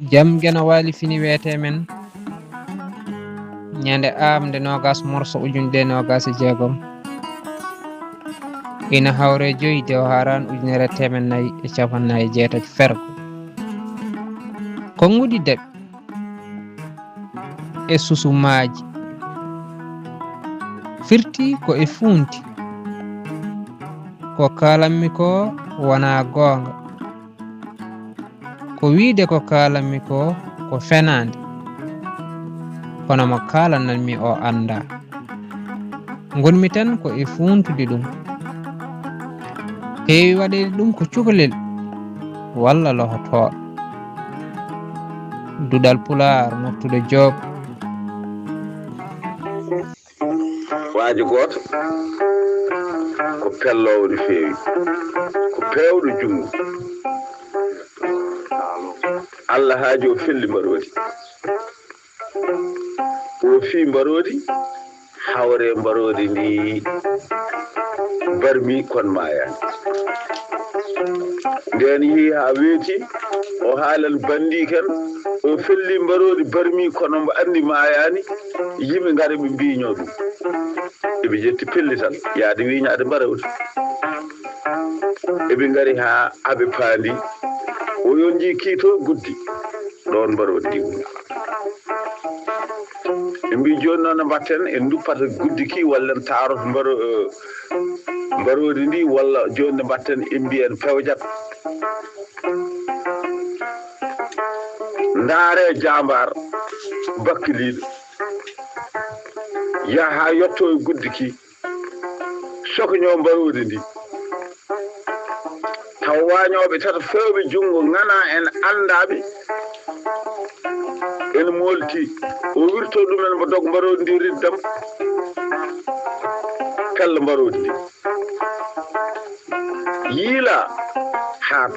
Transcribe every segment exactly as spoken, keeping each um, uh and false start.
Jam geno waali fini weetee men ñande aamnde noogas morso ujunɗe noogas e jeegom, ina hawree joyi dew haaraan ujunere teemen nayi e capanɗe nayi e jeetati fergo. Konnguɗi daɓi e susumaaji firti ko e fuunti. Ko kaalanmi ko wonaa goonga. Ko wiide ko kaalanmi ko, ko fenaande. Kono mo kaalananmi o anndaa. Ngonmi tan ko e fuuntude ɗum. Heewi waɗeede ɗum ko cukalel walla lohotooɗo. Duɗal Pulaar, moftude Joob. Waajo gooto ko pelloowo no feewi, ko peewɗo junngo. Allah haaji o felli mbaroodi. O fii mbaroodi, hawre mbaroodi ndi barmi kon maayaani. Ndeen yehi haa weeti, o haalan bandiiken, o felli mbaroodi barmi kono mbo anndi maayaani, yimɓe ngari ɓe mbiiñoo ɗum. Eɓe ƴetti pellital yaade wiiñaade mbaroodi. Eɓe ngari haa aɓe paandi, o yonji kiito guddi ɗoon mbaroodi ndi woni. Ɓe mbii jooni noon no mbatten, en duppata guddi ki walla en taaroto mbaro mbaroodi ndi, walla jooni no mbatten en mbiyen pewjat. Ndaare jaambaar bakkiliiɗo yaha haa yotto e guddi ki, sokoñoo mbaroodi ndi. Taw waañooɓe tata feewɓe junngo ŋanaa en anndaaɓe ene moolti, o wirtoo ɗumen mbo dog mbaroodi ndi riddam, pella mbaroodi ndi yiila haa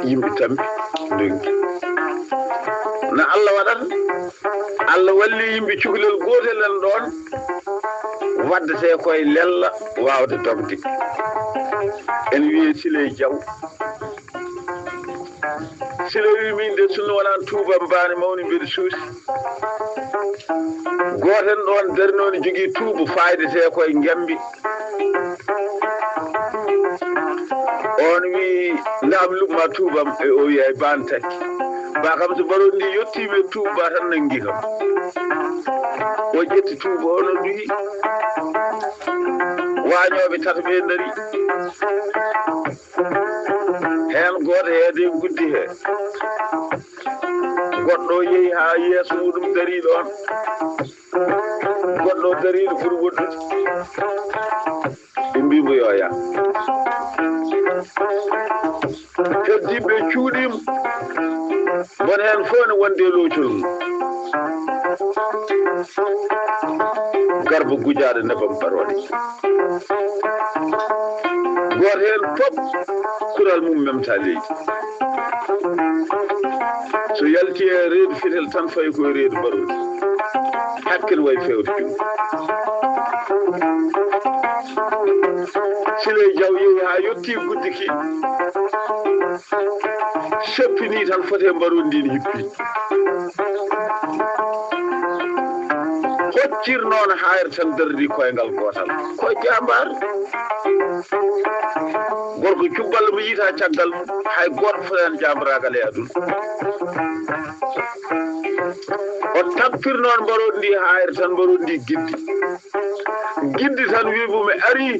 yimɓe tampi ndonki. No Allah waɗata, Allah walli yimɓe cukalel gootel en ɗoon waddetee koye lella waawde dogde. Ene wiyee Siley Jaw. Sila wi min de sunno wonaan tuuba mbaane mawni mbeɗa suusi. Gooten ɗoon darinooni jogii tuuba faayidetee koye ngembi. On wi ndaam luɓma tuubam e o wi ay baan takki. Ba kam so mbaroodi ndi yottiiɓe tuuba tan nanngi kam. O ƴetti tuuba o no duhi. Waañooɓe tata ɓe ndari. Heen gooto heede guddi he. Goɗɗo yehi haa yeeso muɗum darii ɗoon. Goɗɗo dariiɗo ɓuri woɗɗude. Ɓe mbii mbo yo ya. Heddiiɓe cuuɗiima. Bon heen fof ne wondi e loocol mum. Garba gujaaɗo nebam barooɗe. Gooto heen fof kural mum memta leydi. So yalti e reedu fetel tan fayi koye reedu mbaroodi. Hakkil way fewde ɗum. Siley Jaw yehi haa yottii guddi ki. Seppinii tan foti e mbaroodi ndin hippi. Hoccir noon haayre tan dardi koyngal gootal. Ko jaambaar. Gorko cubbal mo yiita caggal mum, hay gooto fotaani jaambaraagal e aduna. O tappir noon mbaroodi ndi haayre tan mbaroodi ndi giddi. Giddi tan wii mo mi arii.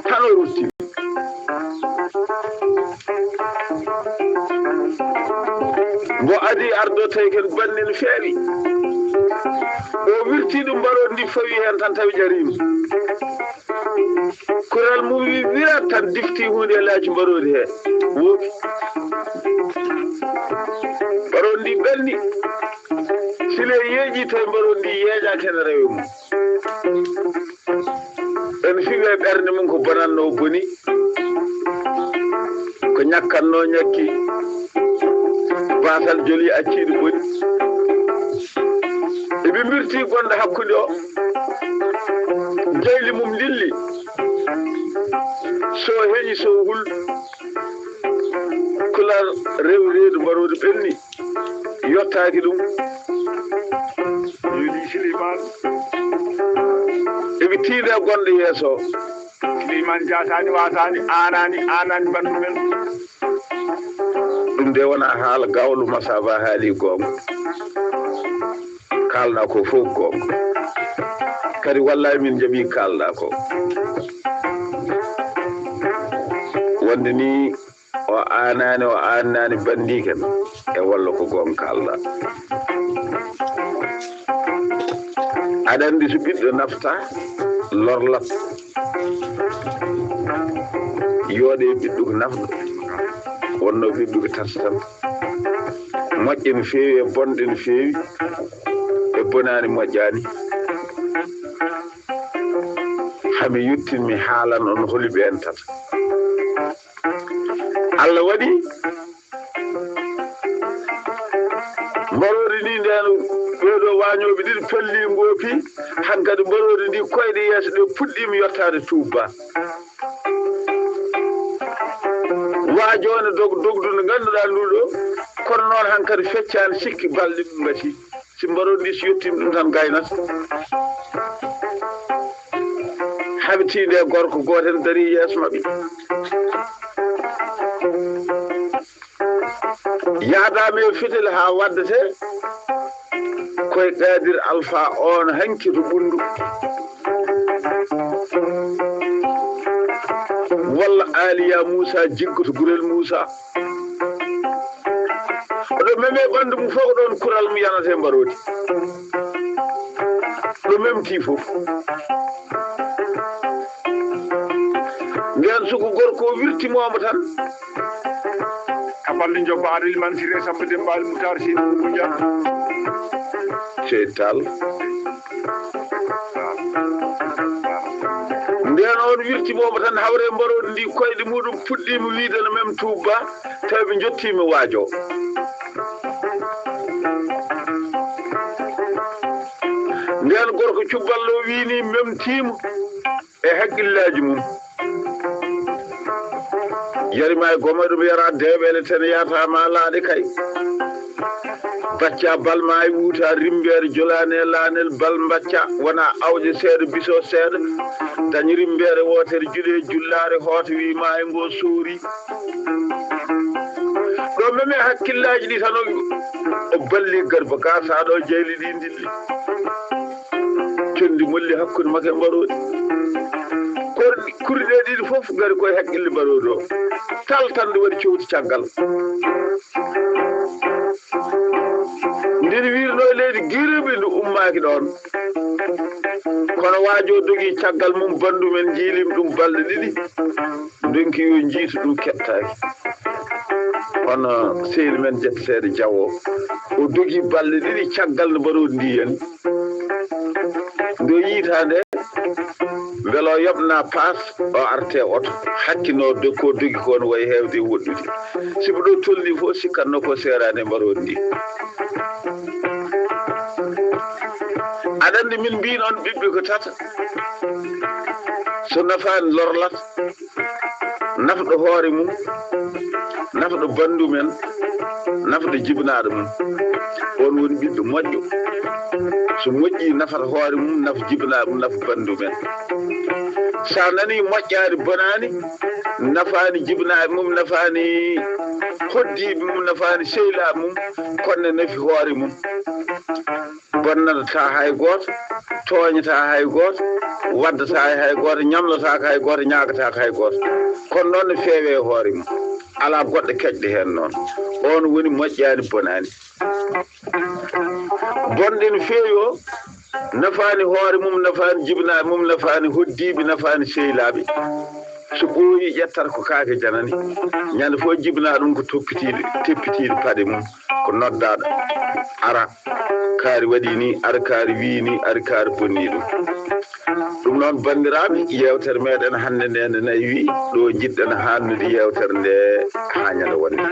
Tan o rutti. Mbo adii ardo tawi ken banni no feewi. O wirti ɗum mbaroodi ndi fawi heen tan tawi ƴariima. Kural mum wi wirat tan difti huunde e laaji mbaroodi he. Wooki. Mbaroodi ndi ɓenni. Sile yeeƴi tawi mbaroodi ndi yeeƴaaki heen rewe mum. En fiɓe ɓernde mum ko bonanno boni, ko ñakkatno ñakki, baasal joli acciɗo boni. Eɓe mbirti gonɗo hakkunde o, jayli mum lilli, so heñi so hul. Rewi reedu mbaroodi ɓenni, yottaaki ɗum. Yuli Siliman. Eɓe tiinde gonɗo yeeso. Siliman jaataani, waataani, aanaani, aanaani bandu men. Ɗum de wona haala gawlo masaba haali goonga. Kaalɗa ko fof goonga. Kadi wallahi min jaɓi kaalɗa ko. Wonde ni o aanaani, o aanaani bandiken e walla ko goonga kaalɗa. Aɗa anndi so ɓiɗɗo nafta lorlat. Yooɗe ɓiɗɗo ko nafɗo. Wonno ɓiɗɗo ko tarta tan. Moƴƴe no feewi e bonɗe no feewi. E bonaani moƴƴaani. Hami yettin mi haalan on holi ɓeen tata. Allah waɗi mbaroodi ndi ndeen ɓeeɗo waañooɓe ɗiɗi pelli ngoopi, hankadi mbaroodi ndi koyɗe yeeso ɗe puɗɗiima yottaade tuubba. Waajoone dog dogdu ndu ngannduɗaa ndu ɗo, kono noon hankadi feccaani sikki balɗe ɗum ngati. Si mbaroodi ndi si yettiima ɗum tan gaynata. Habitiinde e gorko gooto en darii yeeso maɓɓe. Yaadaama e fetel haa waddete koye Qaadir Alfa oon hanki to Ɓunndu. Walla Aaliya Muusa jiggoto Gurel Muusa. Oɗo meme ɓanndu mum fof ko ɗoon kural mum yanata e mbaroodi. Ɗo memti fof. Ndeen suku gorko o wirtimooma tan. Ka balɗe njobba aɗa limanti resabɓe dembaali mutaar seydi Kuuja. Seydi Taal. Ndeen on wirtimooma tan hawre mbaroodi ndi koyɗe muɗum puɗɗiima wiide no mem tuubba. Tawi ɓe njottiima waajo. Ndeen gorko cubballo wiini memtiima e hakkillaaji mum. Yari ma e goma ɗum yara deeɓele ten yata ma laaɗe kay. Bacca bal ma e wuta rimbeere jolaane laanel bal mbacca wona awƴe seeɗa biso seeɗa. Dañ rimbeere wootere juɗe jullaare hoota wi ma e ngo soori. Ɗo meme hakkillaaji ɗi tan o balli garba ka sa ɗo jeyli ɗi ndilli. Condi molli hakkunde makko e mbaroodi. Korɗi kurɗe ɗiɗi fof ngari koye hakkille mbaroodi o. Tal tan nde waɗi cowti caggal. Ndin wirno e leydi giribi ndu ummaaki ɗoon. Kono waajo dogi caggal mum bandu men jiilim ɗum balɗe ɗiɗi. Ndonki yo njiitu ɗum keɓtaaki. Kono sehil men jetteteeɗo Jawo o dogi balɗe ɗiɗi caggal no mbaroodi ndi yani. Nde o yiita nde mbele o yoɓna paas o arte oto hakkino ko dogi ko no wayi heewde woɗɗude. Sibu ɗo tolni fof sikkatno ko seeraani e mbaroodi ndi. Aɗa anndi min mbiin on ɓiɓɓe ko tata. So nafaani lorlat. Nafɗo hoore mum, nafɗo bandu men, nafɗo jibnaaɗo mum. On woni ɓiɗɗo moƴƴo. So moƴƴi nafata hoore mum, nafa jibnaaɗo mum, nafa bandu men. Sa nani moƴƴaani bonaani, nafaani jibnaaɗo mum, nafaani hoddiiɓe mum, nafaani seylaaɓe mum, kono ne nafi hoore mum. Bonnatataa hay gooto, tooñataa hay gooto, waddataa hay gooto, ñamlotaaka hay gooto, ñaagataaka hay gooto. Kono noon ne feewe e hoore mum. Alaa goɗɗo keƴɗo heen noon. Oon woni moƴƴaani bonaani. Bonɗe no feewi o, nafaani hoore mum, nafaani jibinaaɓe mum, nafaani hoddiiɓe, nafaani seylaaɓe. So ɓooyi ƴettat ko kaake janani. Ñande fof jibinaa ɗum ko toppitiiɗo, teppitiiɗo paɗe mum. Ko noddaaɗo ara kaari waɗi ni, ara kaari wii ni, ara kaari bonni ɗum. Ɗum noon banndiraaɓe, yeewtere meɗen hannde nde nde nayi wii ɗo njiɗɗen hannude yeewtere nde haa ñande wonde.